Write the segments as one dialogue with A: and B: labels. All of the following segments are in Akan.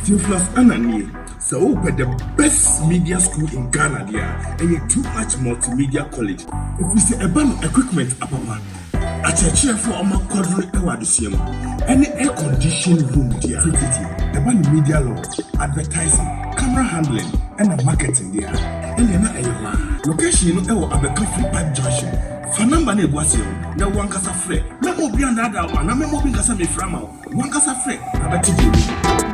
A: Theophilus Annan nie. Sɛ wopɛ the best media school in Ghana deɛ a, ɛyɛ Too Much Multimedia College. Ɛfiri sɛ ɛba no equipment apapa, akyerɛkyerɛfoɔ a wɔakwadare wɔ adesua mu, ɛne air conditioned room deɛ a, tititi ɛba no media law, advertising, camera handling, ɛna marketing deɛ a, ɛnneɛ na ɛyɛ hɔ ara. Location no wɔ Abɛka Free Pipe Junction. Fa number no a ɛgu aseɛ no na wo ankasa frɛ. Mɛma obi annaadaa wo anaa mɛma obi nka sɛ mefrɛ ama wo. Wankasa frɛ na bɛte deɛ ɛwɔ mu.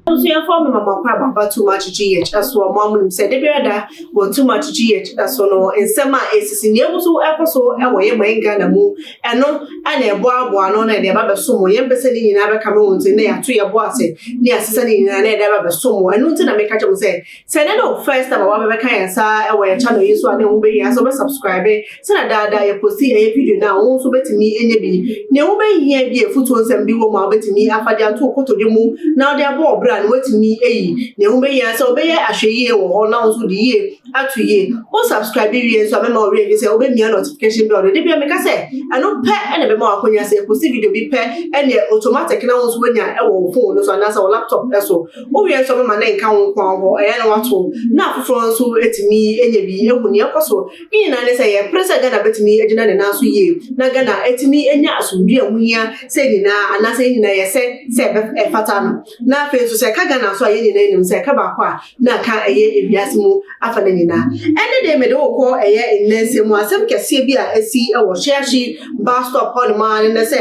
B: Abusuafoɔ mema mo akwaaba aba Too Much GH so a mo a monim sɛ da biara da wɔ Too Much GH so no nsɛm a ɛsisi nea ɛgu so ɛkɔ so wɔ yɛn man Ghana mu ɛno ɛna ɛboaboa ano na ɛde aba bɛso mo yɛmpɛ sɛ ne nyinaa bɛka me ho nti na yɛato yɛbo ase ne yɛasesa ne nyinaa na yɛde aba bɛso mo ɛno nti na meka kyerɛ mo sɛ Sɛ ɛnɛ ne wo first time a wabɛbɛka yɛn nsa wɔ yɛn channel yi so a na ɛho bɛhia sɛ wobɛ subscribe sɛnea daa daa yɛ posti ɛyɛ video no a wo nso wobɛtumi anya bi. Nea ɛho bɛhia bi a afutuo nsɛm bi wɔ mu a wobɛtumi afa de ato wo kotodwe mu na wode abɔ wo bra no woatumi ayi. Nea ɛho bɛhia sɛ wobɛyɛ ahwɛyie wɔ hɔ na wo nso wode yie ato yie. Wo subscribe wie nso a mɛma wo werɛ mfi sɛ wobɛmia notification bell no. Da biara meka sɛ ɛno pɛ na ɛbɛma wo akwanya sɛ yɛposti video bi pɛ ɛneɛ automatic na wo nso woanya wɔ wo phone no so anaasɛ wo laptop so. Wowie nso a mema no nka wo nko ara hɔ, ɛyɛ na woato na afoforɔ nso atumi anya bi ahu nea ɛkɔ so. Ne nyinaa ne sɛ yɛpere sɛ Ghana bɛtumi agyina ne nan so yie na Ghana atumi anya asomdwoeɛ a ɛho hia sɛ yɛn nyinaa anaasɛ yɛn nyinaa yɛsɛ sɛ ɛfata no. Na afei nso sɛ ɛka Ghana nso a yɛn nyinaa nim sɛ ɛka baako a na aka ɛyɛ ewiase mu afa no nyinaa. Ɛnne deɛ mede wo kɔ ɛyɛ nnɛ nsɛm mu asɛm kɛseɛ bi a asi wɔ Shiashi bus stop hɔ nom ara ne sɛ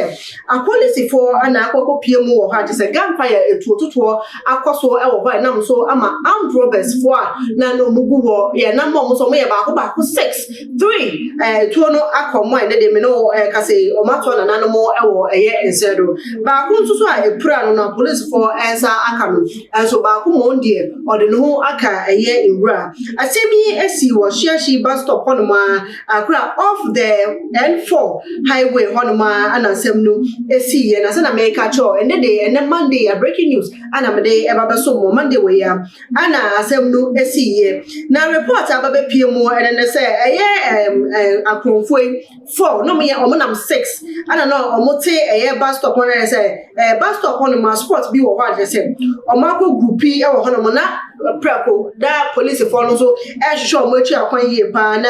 B: apolisifoɔ na akɔ akɔpie mu wɔ hɔ a kyerɛ sɛ gunfire atuototoɔ akɔ so wɔ hɔ a ɛnam so ama armed robbers foɔ a na na wɔn gu hɔ yɛ nam wɔn so wɔn yɛ baako baako six three ɛɛ tuo no akɔ wɔn a ɛnɛ deɛ me ne wo ɛkasa yi wɔn atoa nananom wɔ ɛyɛ nsɛn do baako nso so a epira no na apolisifoɔ nsa aka no Nso baako mmom deɛ, ɔde ne ho aka ɛyɛ nwura. Asɛm yi asi wɔ Shiashi bus stop hɔnom ara, Accra off the N4 highway hɔnom ara na asɛm no siiɛ. Na sɛdeɛ mereka akyerɛ wo, ɛnnɛ de, ɛnnɛ Monday a breaking news ana mede ɛba bɛsom mo, Monday wei a ana asɛm no siiɛ. Na report a aba bɛpie mu ɛne ne sɛ ɛyɛ ɛɛm akorɔmfoɔ yi, 4 na ɔmo yɛ ɔmo nam 6 ɛna na ɔmo te ɛyɛ bus stop hɔ na yɛ sɛ ɛɛ bus stop hɔ nom a spot bi wɔ hɔ a kyerɛ sɛ ɔmo akɔ group yi ɛwɔ hɔ nom na prɛko da polisifoɔ no nso ɛrehwehwɛ ɔmo akyi akwan yie paa na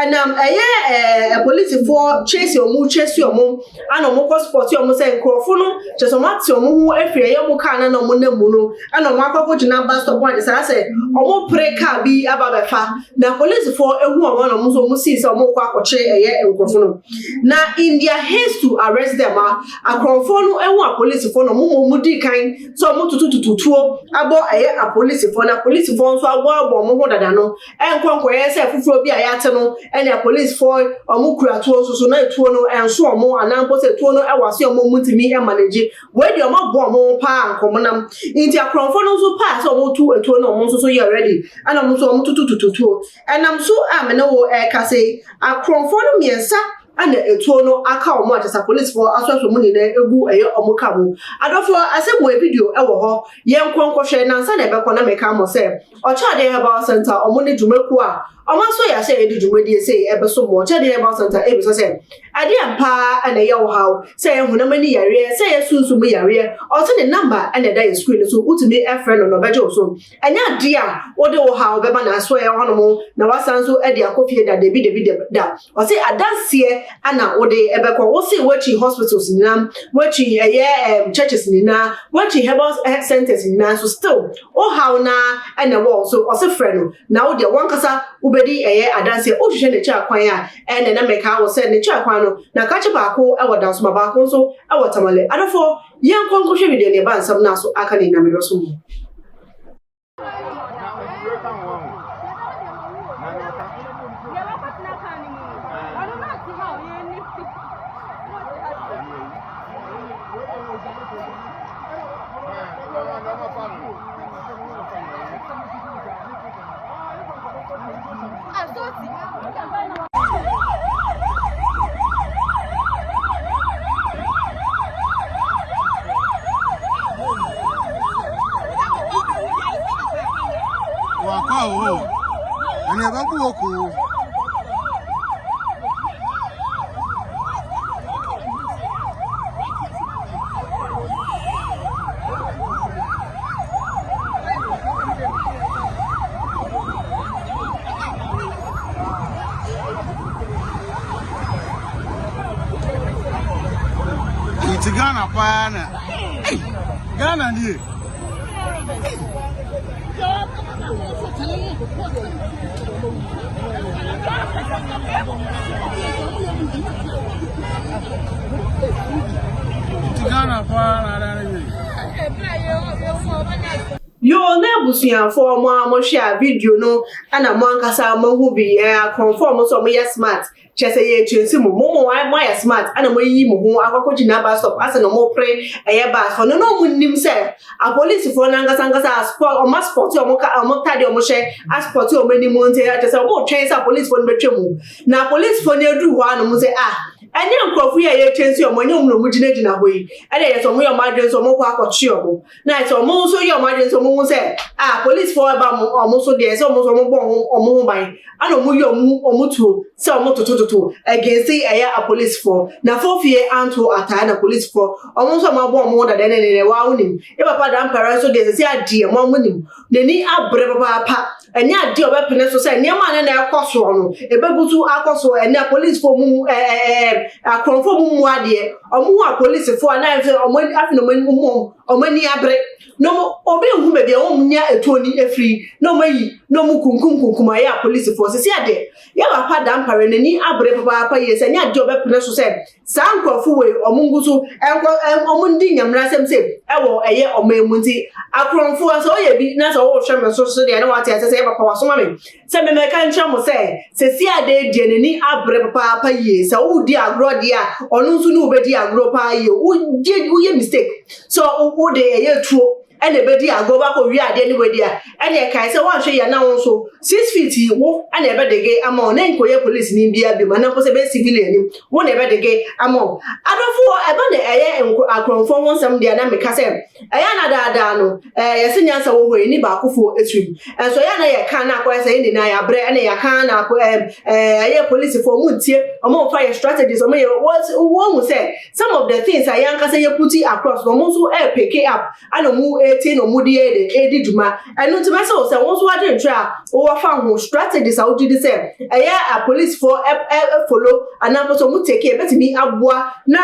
B: ɛnam ɛyɛ ɛɛ polisifoɔ chase ɔmo chase ɔmo ana ɔmo kɔ spot ɔmo sɛ nkorɔfo no kyerɛ sɛ ɔmo ate ɔmo ho afiri ɛyɛ ɔmo kaa na na ɔmo nam mu no ɛna ɔmo akɔ akɔgyina bus stop hɔ a kyerɛ sɛ asɛ ɔmo pere kaa bi aba abɛfa Na polisfoɔ ehu wɔn na wɔn nso wɔn sii sɛ wɔn rekɔ akɔkye ɛyɛ nkorɔfo no. Na in their haste to arrest them a, akorɔmfoɔ no ehu apolisifoɔ na wɔn mmom wɔn dii kan sɛ wɔn tutututu tuo abɔ ɛyɛ apolisifoɔ na apolisifoɔ nso aboaboa wɔn ho dada no ɛnkɔ nkɔyɛ sɛ foforɔ bi a yɛate no ɛne apolisifoɔ wɔn kura tuo nso so na etuo no ɛnso wɔn anaa mpo sɛ tuo no ɛwɔ ase wɔn wɔn ntumi ɛmanegye Wei deɛ ɔmo aboa ɔmo ho paa nka ɔmo nam nti akorɔmfoɔ no nso paa sɛ ɔmo tu etuo na ɔmo nso so yɛ ready ɛna ɔmo nso ɔmo tutu tutu tuo ɛnam so a me ne wo ɛɛkasa yi akorɔmfoɔ no mmiɛnsa ɛna etuo no aka ɔmo a kyɛ sɛ apolisifoɔ asoasoa ɔmo nyinaa egu ɛyɛ ɔmo car mu adɔfoɔ asɛm wɔ video ɛwɔ hɔ yɛn nkɔ nkɔhwɛ nansa na ɛbɛkɔ na meka mo sɛ Ɔkyɛadeɛ Herbal Center ɔmo ne dwumakuo a ɔmo asɔ yɛ ahyɛ yɛde dwumadie sei ɛbɛso mo. Ɔkyɛadeɛ Herbal Center ɛbisa sɛ, ɛdeɛn paa na ɛyɛ wo haw? Sɛ ɛyɛ honam ani yareɛ, sɛ ɛyɛ sunsum mu yareɛ, ɔse ne number na ɛda yɛ screen no so, wotumi frɛ no na ɔbɛgye wo so. Ɛnyɛ adeɛ a wode wo haw bɛba n'asoɛeɛ hɔnom na wasan nso de akɔ fie da, dabi dabi da. Ɔse adanseɛ na wode bɛkɔ. Wose woakyi hospitals nyinaa, woakyi ɛyɛ churches nyinaa, woakyi herbal centers nyinaa nso still Wo haw no ara na ɛwɔ wo so, ɔse frɛ no na wo deɛ wankasa wobɛdi ɛyɛ adanseɛ, wohwehwɛ n'akyi akwan a ɛnɛ na meka wo sɛ n'akyi akwan no na kakye baako wɔ Dansoma baako nso wɔ Tamale. Adɔfoɔ yɛnkɔ nkɔhwɛ video no yɛba nsɛm no a so aka ne nyinaa medɔ so mo.
C: Wakɔ awo ɛnna ɛbɛbu wɔ koo. Nti Ghana paa na ei Ghana nie. Nti Ghana paa na ada ne
B: Yoo na abusuafoɔ mo a mohwɛ a video no ɛna mo ankasa moahu bi ɛɛ akorɔmfoɔ a wɔn nso wɔyɛ smart Kyerɛ sɛ yɛrekyɛnse mo, mo mo moayɛ smart ɛna moayiyi mo ho akɔ akɔgyina bus stop asɛ na wɔrepere ɛyɛ bus fɔ no na wɔn nnim sɛ apolisifoɔ no ankasa ankasa aspɔ wɔn aspɔte wɔn ka wɔn tadeɛ wɔn hyɛ aspɔte wɔn anim nti kyerɛ sɛ wɔretwɛn sɛ apolisifoɔ no bɛtwa mu na apolisifoɔ no aduru hɔ anom sɛ ah ɛnyɛ nkurɔfo yi a yɛrekyɛnse wɔn ɛnyɛ wɔn na wɔgyinagyina hɔ yi ɛna yɛ sɛ wɔyɛ wɔn adwene sɛ wɔrekɔ akɔkye wɔn Na sɛ wɔn nso yɛ wɔn adwene sɛ wɔn hu sɛ a polisifoɔ ba wɔn wɔn so deɛ sɛ wɔn nso wɔn bɔ wɔn wɔn ho ban ɛna wɔn yi wɔn wɔn tuo sɛ wɔn totototo against ɛyɛ apolisifoɔ na fofie anto ataa na polisifoɔ wɔn nso wɔn abɔ wɔn ho dada ne ne ne waa wonim yɛ papa dampara nso deɛ sɛ adeɛ wɔn wɔn nim n'ani abere papaapa ɛnyɛ adeɛ ɔbɛpene so sɛ nneɛma a ne na ɛkɔ soɔ no ɛbɛgu so akɔ soɔ ɛnɛ apolisifoɔ mu ɛɛ ɛɛ akorɔmfoɔ mu mu adeɛ wɔn ho apolisifoɔ a na afei wɔn afei na wɔn wɔn wɔn ani abere na wɔn obi nhu baabi a wɔn nya etuo ni efiri na wɔn ayi na wɔn kunkum kunkum ayɛ apolisifoɔ sisi adeɛ yɛ papa dampare n'ani abere papaapa yie sɛ ɛnyɛ adeɛ ɔbɛpene so sɛ Saa nkorɔfo wei ɔmo ngu so nkɔ ɔmo ndi nyamena asɛm se ɛwɔ ɛyɛ ɔman mu nti akorɔmfoɔ sɛ ɔyɛ bi na sɛ ɔrehwɛ me so so deɛ na wate ase sɛ yɛ papa wasoma me sɛ memɛka nkyerɛ mo sɛ sɛsi adeɛ deɛ n'ani abere papaapa yie sɛ wodi agorɔ deɛ a ɔno nso ne wobɛdi agorɔ paa yie woyɛ mistake sɛ wode ɛyɛ tuo ɛna ɛbɛdi agorɔ bakɔ wie adeɛ ne wadi a ɛne ɛkae sɛ woanhwɛ yie na wo nso 6 feet yi wo ɛna ɛbɛdege ama wo na nkɔyɛ police ni bia bi ma na mpo sɛ ɛbɛyɛ civilian ni wo na ɛbɛdege ama wo. Adɔfoɔ, ɛba na ɛyɛ akorɔmfoɔ ho nsɛm deɛ na meka sɛ ɛyɛ na daadaa no ɛɛ yɛsɛ nyansa wɔ hɔ yi ni baakofoɔ etirim ɛnso ɛyɛ na yɛka na akɔyɛ sɛ yɛn nyinaa yɛabrɛ ɛna yɛaka na akɔ ɛɛ ɛɛ ɛyɛ polisifoɔ ɔmo ntie ɔmo nfa yɛ strategies ɔmo yɛ wɔn hu sɛ some of the things a yɛn ankasa yɛ put across na ɔmo nso ɛɛ pick up ana ɔmo etie na ɔmo de yɛ de edi dwuma. Ɛno nti mɛsɛ wɔ sɛ wɔn nso adwentwerɛ a wɔwɔ fa ho strategies a wogye di sɛ ɛyɛ apolisifoɔ ɛ ɛ follow anaa mpo sɛ ɔmo take ɛbɛtumi aboa na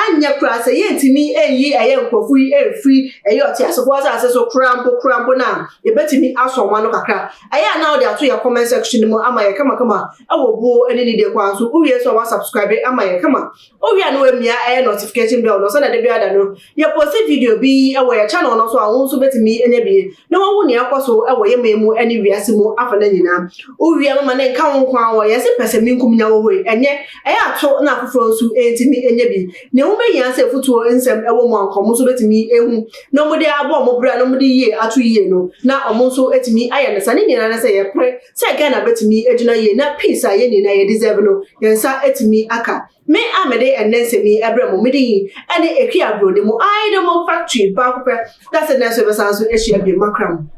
B: anyɛ koraa sɛ yɛntumi ɛnyi ɛyɛ nkurɔfo yi ɛmfiri ɛyɛ ɔteasefoɔ asase so koraa mpo koraa mpo na yɛbɛtumi asɔ wɔn ano kakra. Ɛyɛ a na wɔde ato yɛ comment section mu ama yɛ kamakama ɛwɔ buo ɛne ne deɛ kwan so. Wowie so a wasubscribe ama yɛ kama, wowie a na wamia ɛyɛ notification bell no sɛdeɛ de bi ada no yɛ post video bi ɛwɔ yɛ channel no so a wɔn nso bɛtumi anya bi na wɔn ho nea ɛkɔ so ɛwɔ yɛ man mu ɛne wiase mu afa no nyinaa. Wowie mama ne nka wo nko a wɔ yɛsɛ pɛ sɛ minkum nya wɔ hɔ yi ɛnyɛ ɛyɛ ato na afoforɔ nso ɛntumi anya bi na ɛho bɛhia sɛ fotuo nsɛm ɛwɔ mu a nkɔmɔ nso bɛtumi ehu na wɔde abɔ wɔn bra na wɔde yie ato yie no na wɔn nso atumi ayɛ no sa ne nyinaa no sɛ yɛpere sɛ Ghana bɛtumi agyina yie na peace a yɛn nyinaa yɛ deserve no yɛn nsa atumi aka. Me a mede ɛnnɛ nsɛm yi ɛbrɛ mo mede yi ɛne Eki Aburoni mu Idol Factory baako pɛ dasɛ nɛ nso yɛbɛsan so ahyia bio makram.